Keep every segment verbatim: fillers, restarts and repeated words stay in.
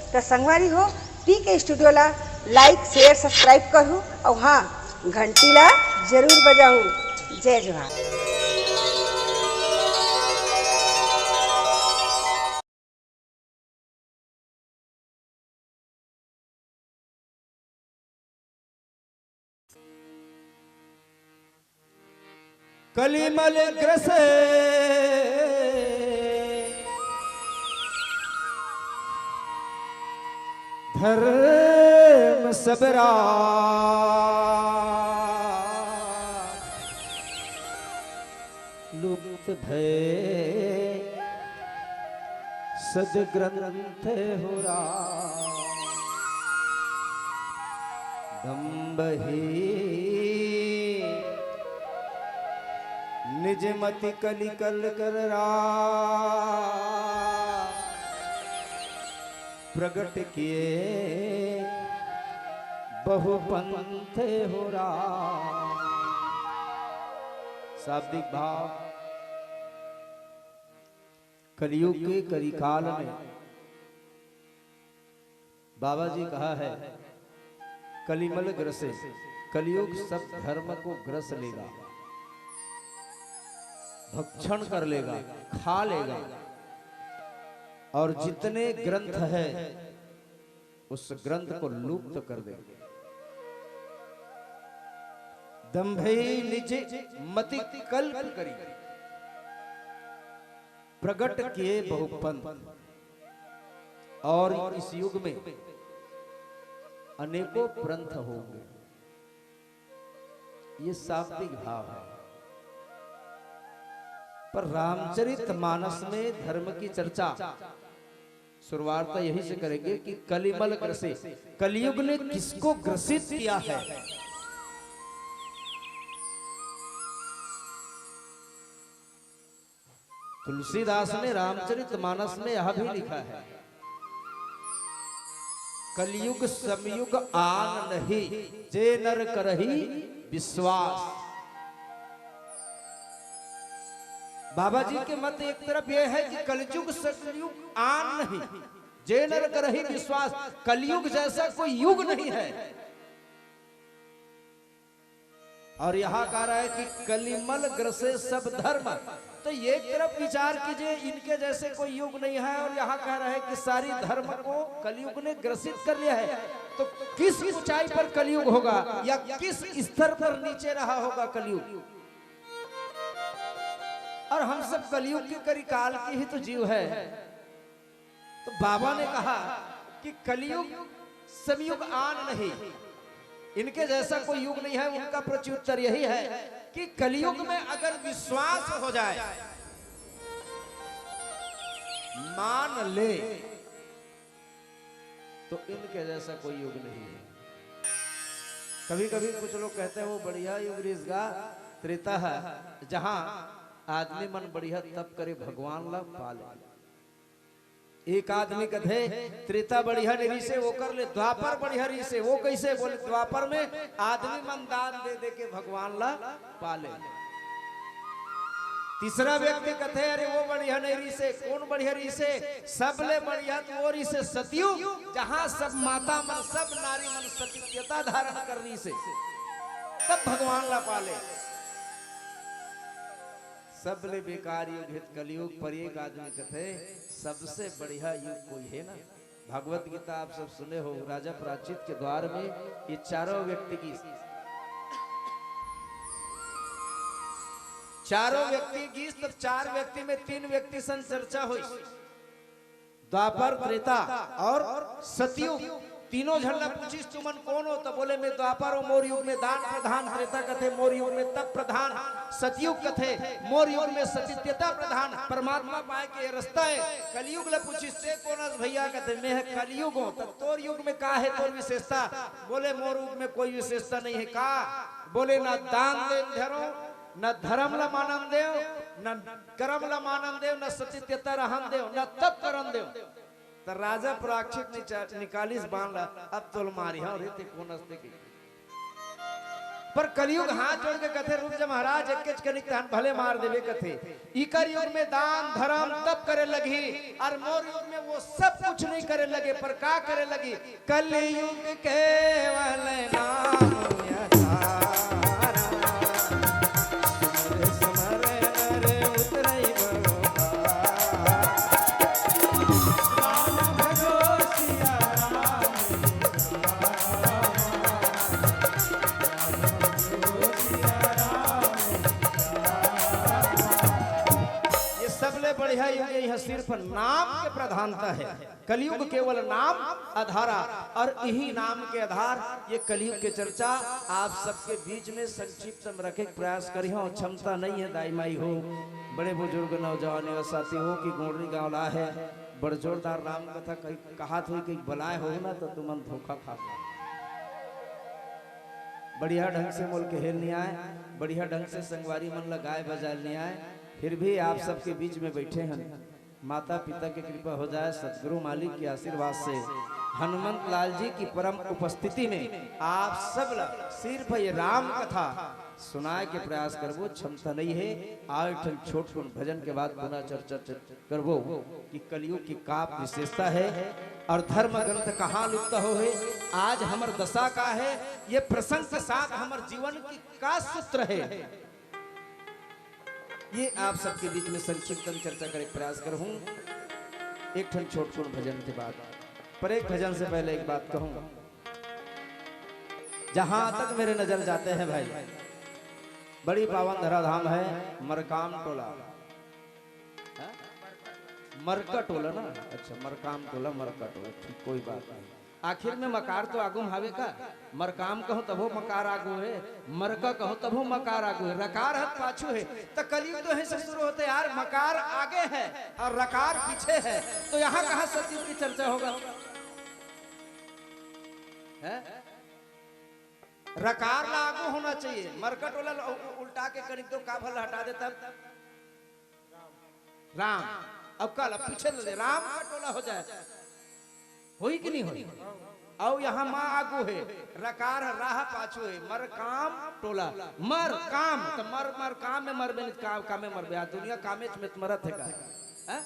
त संगवारी हो, पी के स्टूडियो ला लाइक, शेयर, सब्सक्राइब करहू अउ हाँ, घंटी ला जरूर बजाहू। जय जोहार। कलिमल ग्रसे धर्म सबरा लुप्त भय सदग्रंथ होरा। दम्भ ही निज मति कलि कल कर रा प्रगट किए बहु पंथ होरा। शाब्दिक भाव। कलयुग के कलिकाल में बाबा जी कहा है, कलिमल ग्रसे, कलयुग सब धर्म को ग्रस लेगा, भक्षण कर लेगा, खा लेगा, और जितने ग्रंथ है उस ग्रंथ को लुप्त कर देंगे। दंभे निज मति कल्प करी, प्रगट किए बहु पंथ। और इस युग में अनेकों पंथ होंगे, ये शाब्दिक भाव है। पर रामचरित मानस में धर्म की चर्चा शुरुआत तो यही से करेंगे कि कलिमल ग्रसे, कलयुग ने किसको ग्रसित किया है। तुलसीदास ने रामचरित मानस में यह भी लिखा है, कलयुग समयुग आन नहीं, जे नर करही विश्वास। बाबा जी के मत एक तरफ यह है कि कलयुग समयुग आन नहीं, जे नर करही विश्वास, कलयुग जैसा कोई युग नहीं है। और यहाँ कह रहा है कि कलिमल ग्रसे सब धर्म। तो ये एक तरफ विचार कीजिए, इनके जैसे कोई युग नहीं है, और यहाँ कह रहा है कि सारी धर्म को कलयुग ने ग्रसित कर लिया है। तो किस ऊंचाई पर कलयुग होगा या किस स्तर पर नीचे रहा होगा कलयुग? और हम सब कलयुग के कलिकाल के ही तो जीव है। तो बाबा ने कहा कि कलयुग समयुग आन नहीं, इनके जैसा कोई युग नहीं है। उनका प्रत्युत्तर यही है कि कलयुग में अगर विश्वास हो जाए, मान ले, तो इनके जैसा कोई युग नहीं है। कभी कभी कुछ लोग कहते हैं, वो बढ़िया युग रिहिस गा त्रेता है, जहां आदमी मन बढ़िया तप करे, भगवान ला पा ले। एक आदमी कथे, त्रेता बढ़िया नहीं रिहिसे, ओकर ले द्वापर बढ़िया रिहिसे। वो कैसे? बोले, द्वापर में आदमी मन दान दे दे के भगवान ला पा ले। तीसरा व्यक्ति कथे, अरे वो बढ़िया नहीं रिहिसे। कौन बढ़िया रिहिसे? सबले बढ़िया तो वो रिहिसे सतयुग, जहां सब माता मन, सब नारी मन सतीत्यता धारण कर रिहिसे, तब भगवान ला पा ले। सबले बेकार युग हे कलयुग। पर एक आदमी कथे, सबसे बढ़िया युग कोई है ना? भगवत गीता आप सब सुने हो, राजा परीक्षित के द्वार में ये चारों व्यक्ति की, चारों व्यक्ति की, तब चार व्यक्ति में तीन व्यक्ति सन चर्चा हुई। द्वापर, त्रेता और सतयुग, तीनों झन ला पूछिस, तुमन कौन हो? तो बोले, मैं द्वापर हूँ, मोर युग में दान प्रधान। त्रेता कथे, मोर युग में तप प्रधान। सतयुग कथे, मोर युग में सतीत्यता प्रधान। परमात्मा पाए के ये रास्ता है। कलयुग ला पूछिस, ते कौन हस भैया? कथे, मैं ह कलयुग हूँ। तो तोर युग में का है, तोर विशेषता? बोले, मोर युग में कोई विशेषता नहीं है। का? बोले, ना दान देन धरो, ना धर्म ला मानन देव, ना करम ला मानन देव, ना सतीत्यता रहन देव, ना तप करन देव। त राजा परीक्षित निचा-, निकालिस बाण ला, अब तोल मारिहौं रे, ते कोन हस ते कहि। पर कलयुग हाथ जोड़ के कथे, "रुक जा महाराज, एक केच कनिक तहन भले मार देबे," कथे। इकर युग में दान, धर्म, तप करे लगही, और मोर युग में वो सब कुछ नहीं करे लगे, पर का करे लगी? कलयुग केवल नाम अधारा, सुमर सुमर नर उतरई बड़ो पार। राम भजो सिया राम। ये सबले बढ़िया युग ये ह, सिर्फ नाम के प्रधानता हे। कलयुग केवल नाम अधारा, और इही नाम के आधार ये कलयुग के चर्चा आप सबके बीच में संक्षिप्त में रखे के प्रयास करिहौं। क्षमता नहीं हे दाई माई हो, बड़े बुजुर्ग नौजवान युवा साथी हो कि गोंडरी गांव ला हे, बड़ जोरदार राम कथा कही, कहात होई कि बलाए हो ना तो तुमन धोखा खा। बढ़िया ढंग से मोल कहेल नहीं आए, बढ़िया ढंग से संगवारी मन ला गाए बजाए नहीं आए, फिर भी आप सबके बीच में बैठे हैं। माता पिता के कृपा हो जाए, सतगुरु मालिक के आशीर्वाद से हनुमंत लाल जी की परम उपस्थिति में आप सब ला सिर्फ ये राम कथा सुनाए के प्रयास करबो। क्षमता नहीं हे, आए ठन छोट छोट भजन के बाद पुनः चर्चा च-, करबो कि कलयुग की का विशेषता हे और धर्म ग्रंथ कहाँ लुप्त हो हे, आज हमर दशा का हे, ये प्रसंग के साथ हमर जीवन की का सूत्र हे, ये आप सबके बीच में संक्षिप्त में चर्चा करे के प्रयास करहूं एक ठन छोट छोट भजन के बाद। पर एक भजन से पहले एक बात कहूं, जहां तक मेरे नजर जाते हैं भाई, बड़ी पावन धराधाम है मरकाम टोला। हाँ? मरका टोला ना? अच्छा, मरकाम टोला, मरका टोला, ठीक, कोई बात नहीं। आखिर में मकार तो आगू में हावे का? मरकाम कहो तभो मकार आगू हे, मरका कहो तभो मकार आगू हे, रकार हत पाछू हे। त कलयुग तो यहीं से शुरू होथे यार, मकार आगे है और रकार पीछे है, तो यहाँ कहाँ सतयुग की चर्चा होगा? हैं? रकार ला आगू होना चाहिए, मरका टोला ला उ-, उ-, उल्टा के कनिक तो का भला हटा देता। राम। अब काला पीछे ले ले, राम का टोला हो जाए, होई कि नहीं होई? अउ यहाँ माँ आगू हे, रकार ह राह पाछू हे, मर काम टोला, मर काम, त मर, मर काम में मरबे, नहीं त काम, कामे मरबे। आ दुनिया कामेच में त मरत हे का? हैं?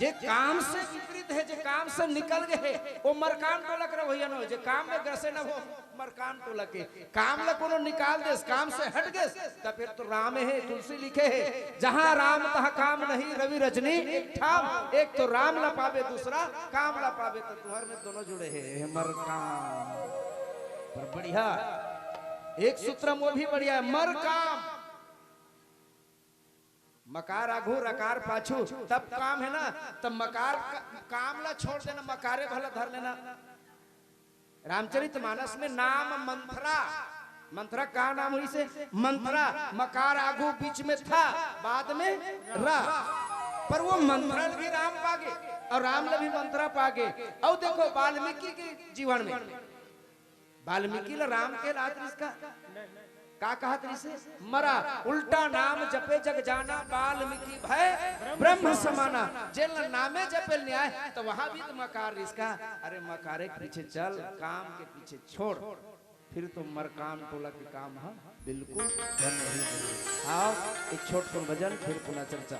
जे काम से विपरीत हे, जे काम से निकल गए हे, वो मरकाम टोला के रवैया न हो। जे काम में ग्रसे न हो, मरकाम टोला के। काम ला कोनो निकाल देस, काम से हट गेस, त फिर तो राम हे, तुलसी लिखे हे, "जहाँ राम तहाँ काम नहीं, रवि रजनी ठाम।" एक तो राम ला पाबे, दूसरा काम ला पाबे, त तुहर में दोनों जुड़े हे, हे मरकाम। पर बढ़िया, एक सूत्र में वो भी बढ़िया हे, मरकाम। मकार आघू, रकार पाछू, तब काम हे ना, तब मकार का, काम ला छोड़ देना, मकारे भला धर लेना। रामचरित मानस में नाम मंथरा, मंथरा का नाम होइसे? मंथरा, मकार आघू, बीच में था, बाद में रा, पर वो मंथरा ल भी राम पागे अउ राम ल भी मंथरा पागे। अउ देखो वाल्मीकि के जीवन में वाल्मीकि ल राम कहलात रिहिस का? का कहत रिहिसे? मरा। उल्टा नाम जपे जग जाना, वाल्मीकि भए ब्रह्म समाना। जेन ल नामे जपे ल नइ आय, त वहाँ भी त मकार रिहिस का? अरे मकारे के पीछे चल, काम के पीछे छोड़, फिर तो मरकाम टोला के काम ह बिल्कुल धन नहीं होही। आओ, एक छोट कुन भजन, फिर पुनः चर्चा।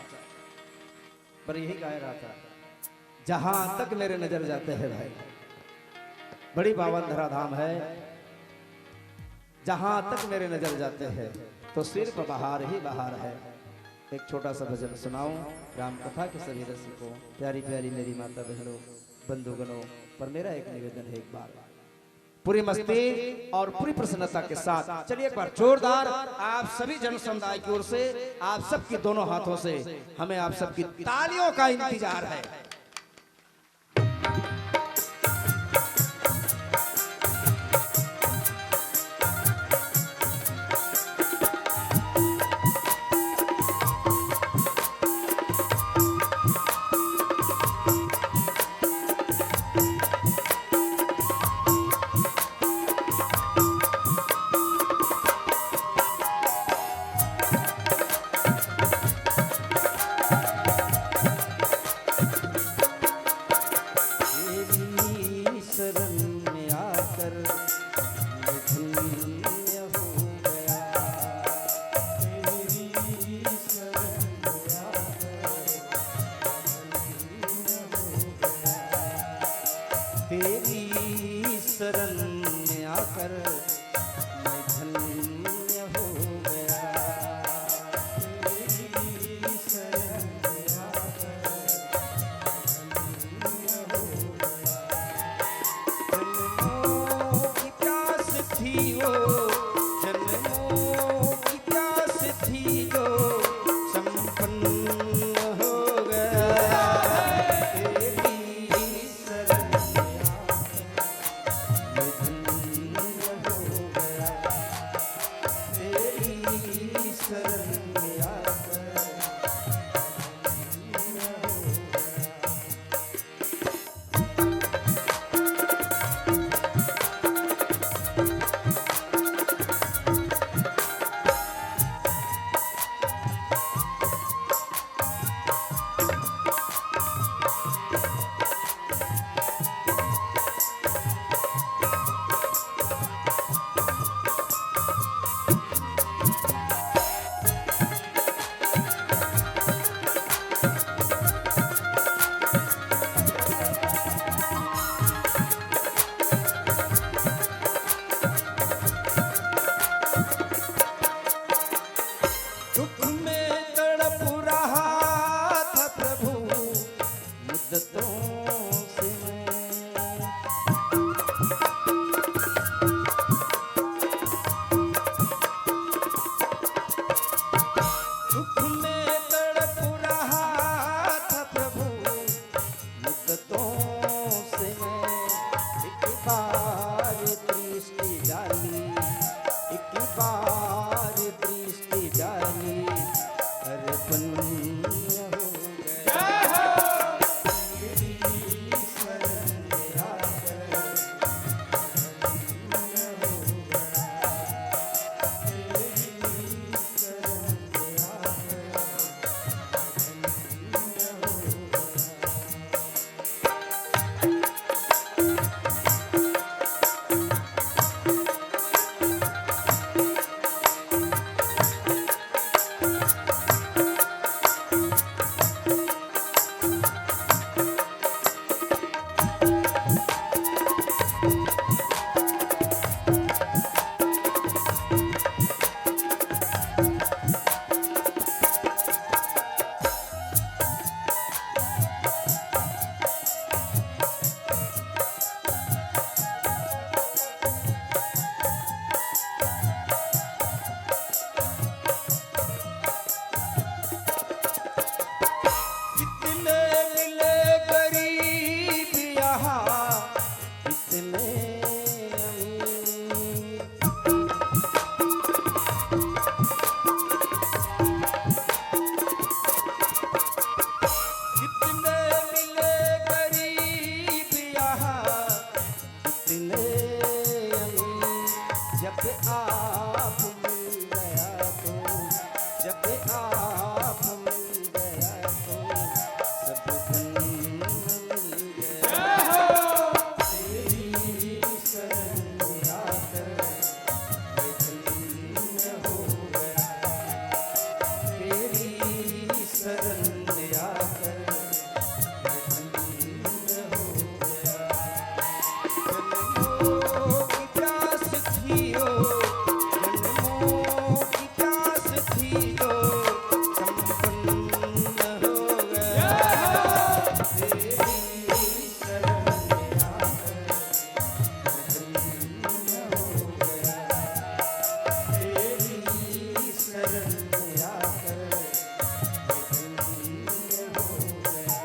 पर यही गाय रहा था, जहां तक मेरे नजर जाते हैं भाई, बड़ी पावन धराधाम है। जहां तक मेरे नजर जाते हैं तो सिर्फ बहार ही बहार है। एक छोटा सा भजन सुनाऊं राम कथा के सभी रसिकों, प्यारी प्यारी मेरी माता बहनों, बंधुगणों, पर मेरा एक निवेदन है, एक बार पूरी मस्ती और पूरी प्रसन्नता के साथ चलिए एक बार जोरदार आप सभी जन समुदाय की ओर से आप सबकी दोनों हाथों से हमें आप सबकी तालियों का इंतजार है। तेरी शरण में आकर मैं धन्य हो गया। तेरी शरण में आकर मैं धन्य हो गया। जन्मों की प्यास थी वो, जन्मों की प्यास थी जो संपन्न हो गया। तेरी शरण में आकर मैं धन्य हो गया। तेरी शरण में आकर मैं धन्य हो गया। दुख में तड़प रहा था प्रभु मुद्दतों से मैं। दुख में तड़प रहा था प्रभु मुद्दतों से मैं। एक बार दृष्टि डाली, एक बार दृष्टि डाली, अर्पण हो गया। तेरी शरण में आकर धन्य हो गया। तेरी शरण में आकर धन्य हो गया। कितने मिले गरीब यहाँ, कितने अमीर। कितने मिले गरीब यहाँ, कितने अमीर। जब आप मिल गया तो, जब आप मिल गया तो सब धन मिल गया। तेरी शरण में आकर मैं धन्य हो गया। तेरी शरण में आकर मैं धन्य हो गया। जन्मों की प्यास थी वो, जन्मों की प्यास थी जो संपन्न हो गया। तेरी शरण में आकर मैं धन्य हो गया। तेरी शरण में आकर मैं धन्य हो गया।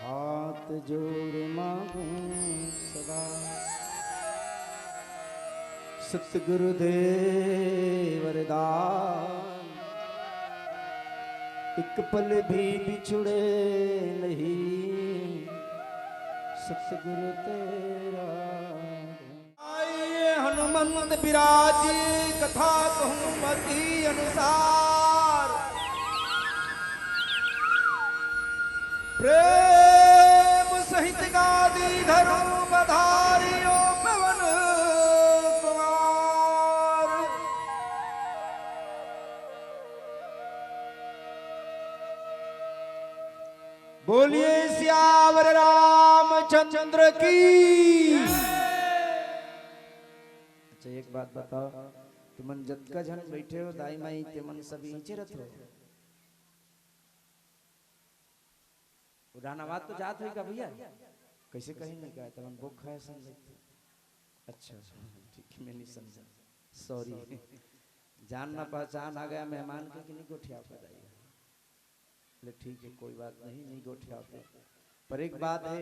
हाथ जोड़ मांगू सदा सतगुरुदेव वरदान, एक एक पल भी बिछुड़े नहीं सतगुरु तेरा। आइए हनुमंत विराज, कथा कहूँ मति अनुसार। प्रेम सहित गादी धरूं पधारियो पवन कुमार। बोलिए सियावर रामचंद्र की। अच्छा, एक बात बताओ, तुमन जतका झन बैठे हो, दाई माई, तेमन सब इहिंचे रथो? उड़ान आवाज तो जात होही का भैया? कैसे कहीं नहीं गए, तमन बोक खाए सन लगते। अच्छा, ठीक है, मैं नहीं समझा, सॉरी। जान ना पहचान आ गया मेहमान के कि नहीं गोठिया पदाई। ले ठीक है, कोई बात नहीं, नहीं गोठिया होते। पर एक बात है,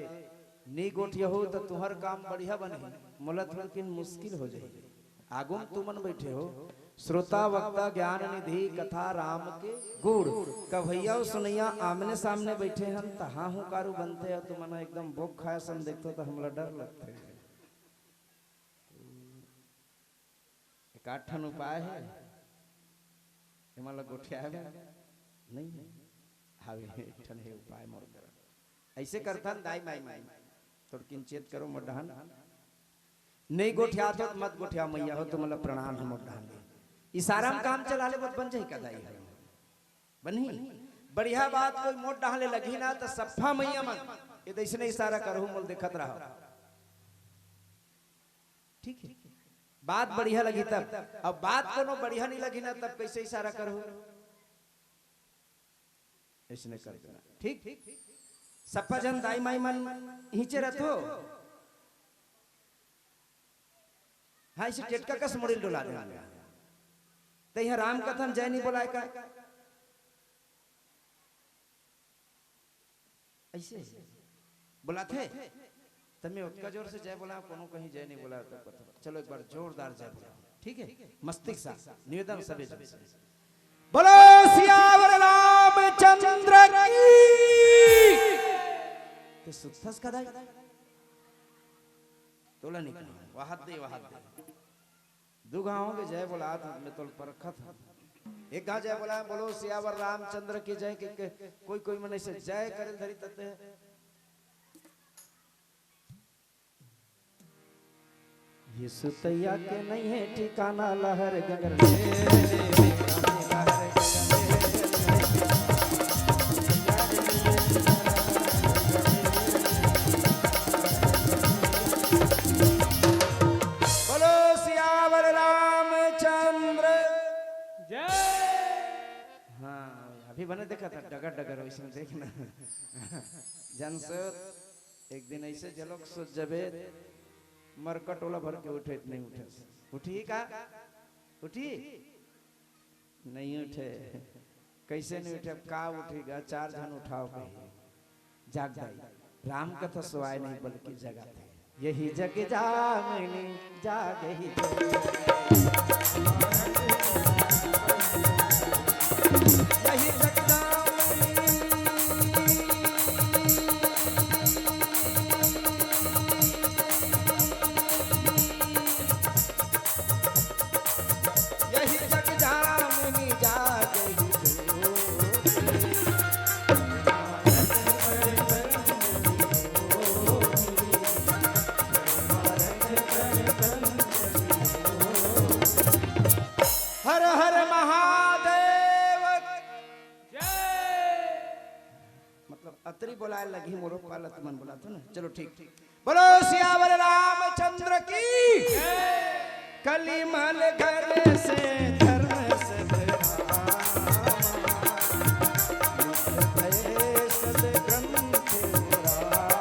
नहीं गोठिया हो तो तुम्हार काम बढ़िया बने, मोला थोड़किन मुश्किल हो जाए। आगुम तुमन बैठे हो, श्रोता वक्ता ज्ञान निधि कथा राम के गुण। कवैया अउ सुनैया आमने सामने बैठे हन, तहाँ हुंकारू बनते, अउ तुमन एकदम बोक खाए सन देखते तो हमला डर लगते। एक आठ ठन उपाय है, एमन ला गोठियाए बर नहीं है। हावे, एक ठन है उपाय मोर करा। ऐसे करथन दाई माई, माई, थोड़किन चेत करो मोर डहन। नहीं गोठियात हो त मत गोठियाओ मैया हो, तुमन ला प्रणाम है मोर डहन ले। इशारा में काम चला ले, बन जाही का दाई हो? बनही। बढ़िया बात, कोई मोर डहन ले लगही ना त सफा मैया मन ये दइसने इशारा करहू, मोल देखत रहो। ठीक है, बात बढ़िया लगही तब। अब बात कोनो बढ़िया नहीं लगही ना, तब कैसे इशारा करहू? इसने कर देना। ठीक, सफा झन दाई माई मन इहिंचे रथो। हाँ, इसे टेटका कस मुड़ी ल डोला देना। ते इहाँ राम कथा म जय नहीं बोलाय का? ऐसे बोलाथे। त मैं ओतका जोर से जय बोला, कोनो कहीं जय नहीं बोला, तो कथा। चलो, एक बार जोरदार जय बोला, ठीक है? मस्ती के साथ निवेदन सभी जन से। बोलो सियावर रामचंद्र की। ते सुतथस का दाई? तोला नहीं कहूँ, वहाद दे, वहाद दे। दू गाँव के जय बोला, मैं तोल परखत हूँ। एक गाँव जय बोला, बोलो सियावर रामचंद्र की जय, कि, कि कोई, कोई मन से जय करे धरी तते। ये सुतैया के नहीं है ठिकाना, लहर गंगर ले, ले, ले, ले, ले। बोलो सियावर रामचंद्र जय। हाँ, अभी बने देखा था, डगर डगर वैसे देखना। जन से एक दिन ऐसे जलोक सोच जबे, मरकट ओला भर के उठे, नहीं उठे। उठी का? उठी? नहीं उठे। कैसे नहीं उठे? अब का उठेगा? चार झन उठाओ कही। जाग गई। राम कथा सुवाय नहीं बल्कि जगाथे। यही जग जामिनी जागहि जो। यही जग जामिनी। यही जग जामिनी जागहि जो। हर हर महादेव। जय। मतलब अतरी बोलाय लगही मोरो पालत मन बोलात हो ना। चलो ठीक। बोलो सियावर रामचंद्र की। कलिमल घर से धर्म सद राम। मुक्त भये सद ग्रंथ राम।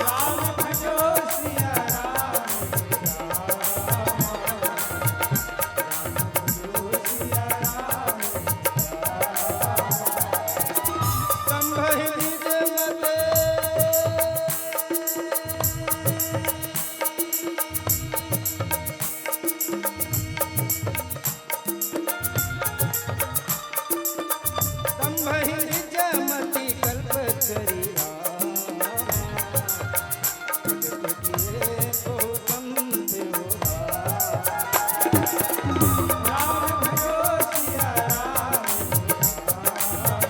राम भजो सिया राम। बहिन जमती कल्पतरी राम, जगत किए बहु पंथ उधार। राम भयो सिया राम, राम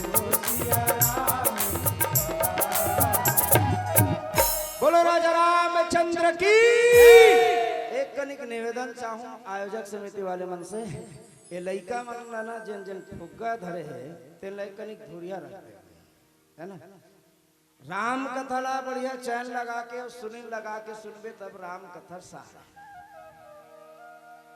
भयो सिया राम। बोलो राजा रामचंद्र की। एक कनिक निवेदन चाहूं आयोजक समिति वाले मन से, ये लइका मन ला ना, जेन जेन फुग्गा धरे हे, तेन ला एक कनिक धुरिया रख दे, है ना? राम कथा ला बढ़िया चैन लगा के अउ सुनिन लगा के सुनबे, तब राम कथा सार।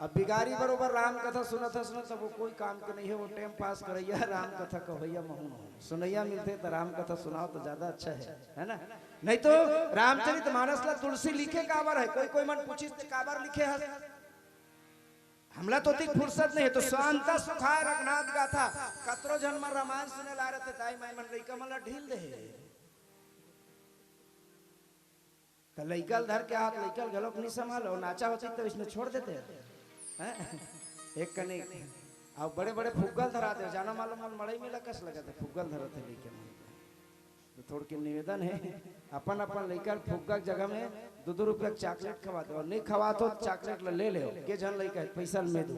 अब बिगारी बरोबर राम कथा सुनत हे, सुनत हे, वो कोई काम के नहीं हे, वो टाइम पास करइया, राम कथा कहइया महूं हूं। सुनइया मिलथे त राम कथा सुनाओ त ज्यादा अच्छा हे, है ना? नहीं तो रामचरित मानस ला तुलसी लिखे काबर हे? कोई कोई मन पूछिस ते काबर लिखे हस? हमला तो ओतिक फुर्सत नहीं हे, तो स्वान्ता सुखाय रघुनाथ गाथा। कतरो झन मन रामायण सुने ला रहिथे, दाई माई मन लइका मन ला ढील दे हे। त लइका ल धर के हाथ, लइका ल घलोक नहीं संभालो, नाचा होतिस त इसने छोड़ देते हैं। हैं? एक कनिक, अउ बड़े बड़े फुग्गा ल धरा दे, जाना मालूम मन मड़ई में लकस लगत हे, फुग्गा ल धरत हे लइका मन। तो थोड़के निवेदन हे, अपन अपन लइका ल फुग्गा के जगह में दू दू रुपया के चॉकलेट खवा दो, अउ नहीं खवात हो त चॉकलेट ल ले ले, के झन लइका हे, पैसा ल में दू।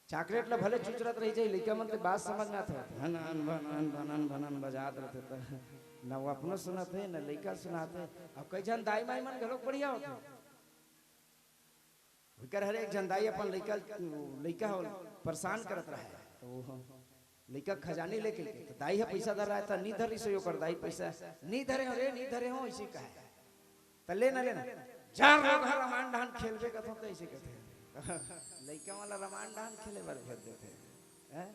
चॉकलेट ल भले चुचरत रही जाई, लइका मन ते बात समझ में आथे, भनन भनन भनन भनन बजात रहिथे, त न वो अपनो सुनत हे, न लइका सुनात हे। अब कई झन दाई माई मन घलोक बढ़िया होथे। ओकर हर एक झन दाई अपन लइका, लइका हो परेशान करत रहे, त वो लइका खजानी लेके, त दाई ह पैसा धर रहा हे, त नी धरिस हे ओकर दाई पैसा, "नी धरे हो रे, नी धरे हो," अइसे कहे। त ले ना, ले ना। जा रोगहा रामायण डहान खेलबे कथों त अइसे कथे। लइका वाला रामायण डहान खेले बर भेज देथे। हैं?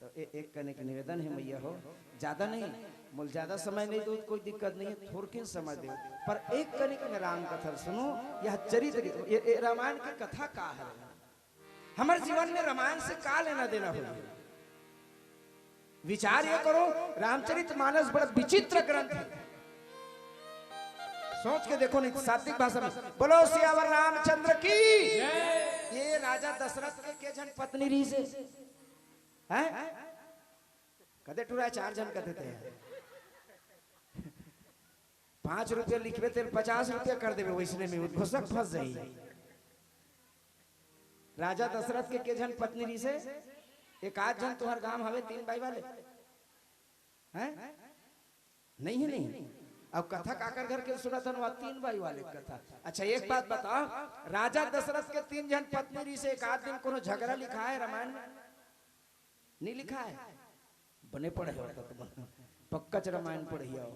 तो ए-, एक कनिक निवेदन हे मइया हो, ज्यादा नहीं, मोल ज्यादा समय नहीं दो, कोई दिक्कत नहीं हे, थोरकिन समय दो, पर एक कनिक में राम कथा सुनो, यह चरित्र, ये, ये रामायण की कथा का हे? हमर जीवन में रामायण से का लेना देना होही? विचार ये करो, रामचरित मानस बड़ा विचित्र ग्रंथ हे। सोच के देखो नहीं, सात्विक भाषा में बोलो सियावर रामचंद्र की। ये राजा दशरथ के के झन पत्नी रहिस हे? हैं? कते टुरा, चार झन कथे ते। पाँच रुपया लिखबे तेल पचास रुपया कर देबे, वइसने में उद्घोषक फंस जाई। राजा दशरथ के के झन पत्नी रहिस हे? एक आध झन तुंहर गांव हवे तीन बाई वाले? हैं? नहीं हे, नहीं। अब कथा काकर घर के सुनत हन, वह तीन बाई वाले के कथा। अच्छा, एक बात बताओ, राजा दशरथ के तीन झन पत्नी रहिस हे, एक आध दिन कोनो झगरा लिखाय हे रामायण में? नहीं लिखाय हे। बने पढ़े हो त तुम, पक्का च रामायण पढ़िया हो।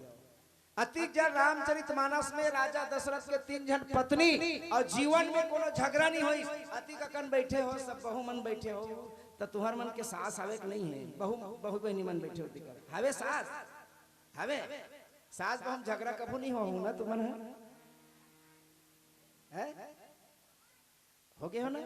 अतिक जन रामचरित मानस में राजा दशरथ के तीन झन पत्नी अउ जीवन में कोनो झगरा नहीं होइस। अतिक अकन बैठे हो, सब बहू मन बैठे हो, त तुंहर मन के सास हवे कि नहीं हे? बहू, बहू बहिनी मन बैठे हो, दिक्कत हवे सास? हवे? सास बहू म झगरा कभू नहीं होहू ना तुमन ह? हैं? हो गे हो ना?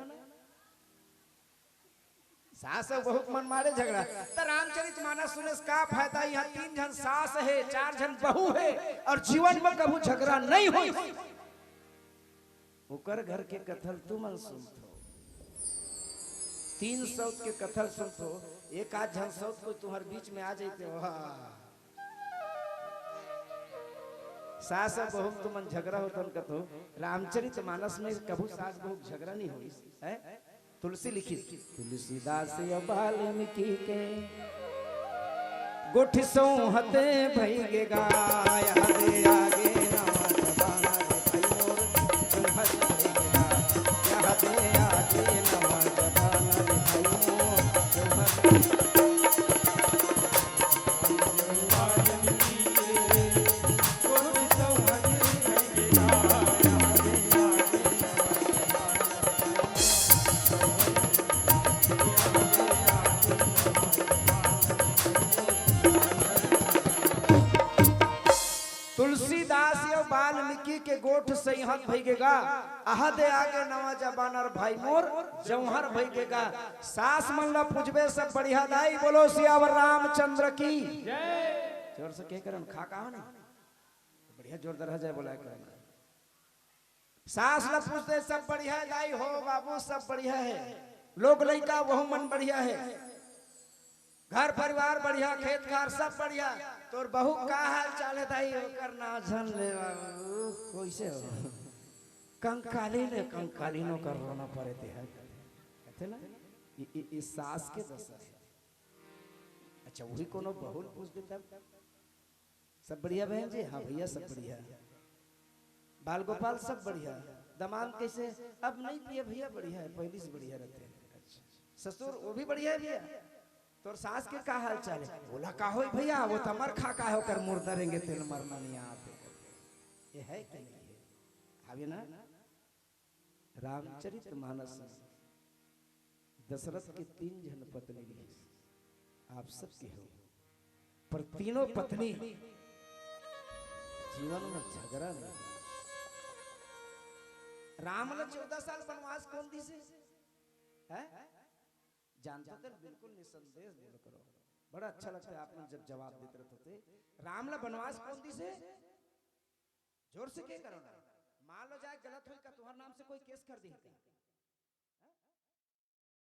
सास अउ बहू के मन मारे झगरा। त रामचरित मानस सुने से का फायदा? इहाँ तीन झन सास हे, चार झन बहू हे अउ जीवन में कभू झगरा नहीं होइस। ओकर घर के कथा ल तुमन सुनथो, तीन सौत के कथा ल सुनथो, एक आध झन सौत कोई तुंहर बीच में आ जाई त, वाह। सास अउ बहू म तुमन झगरा होथन कथो, रामचरित मानस में कभू सास बहू के झगरा नहीं होइस, हैं? तुलसी लिखिस, तुलसीदास अउ वाल्मीकि के गोठ सौंहत भई गे गा, यहदे आगे नवा जमाना रे भाई मोर, सौंहत भई गे गा, यहदे आगे नवा जमाना रे भाई मोर, सौंहत। तुलसीदास अउ वाल्मीकि के गोठ सइहत भई गे गा, अहदे आगे नवा जमाना रे भाई मोर जौहर भई गे गा। सास मन ला पूजबे सब बढ़िया दाई, बोलो सियावर रामचंद्र की। जोर से के करन खा का हो नहीं? बढ़िया जोरदार है जय बोला करन। सास ला पूछते, "सब बढ़िया हे दाई?" "हो बाबू, सब बढ़िया हे।" "लोग लइका वहू मन बढ़िया हे?" "घर परिवार बढ़िया, खेत खार सब बढ़िया।" "तोर बहू का हाल चाल हे दाई?" "ओकर नाव झन ले बाबू।" "कइसे हो?" "कंकाली ले कंकाली, ओकर रोना परे ते हे।" कथे ना, ई, ई, ई सास के दसा हे। अच्छा, वही कोनो बहू ल पूछ देता, "सब बढ़िया बहन जी?" "हाँ भैया, सब बढ़िया।" "बाल गोपाल सब बढ़िया?" "दमांद कइसे?" "अब नइ पिए भैया, बढ़िया हे, पहिली से बढ़िया रहिथे।" "अच्छा।" "ससुर वो भी बढ़िया हे भैया?" "तोर सास के का हाल चाल हे?" "ओला का होही भैया, वो तो मर खा का हे, ओकर मुर्दा रेंगे तेल मरना नइ आत हे।" ये हे कि नइ हे? हावे ना? रामचरित मानस में दशरथ के तीन झन पत्नी रहिस, आप सबके हो, पर तीनों पत्नी जीवन में झगड़ा नइ। राम ला चौदह साल वनवास कोन दिस हे? हैं? जानथो ते बिल्कुल निसंदेह बोल करो। बड़ा अच्छा लगथे आप मन जब जवाब देत रहिथो। राम ला वनवास कोन दिस हे? जोर से के करो ना। मान लो जाय गलत होही का, तुम्हार नाम से कोई केस कर दिही का?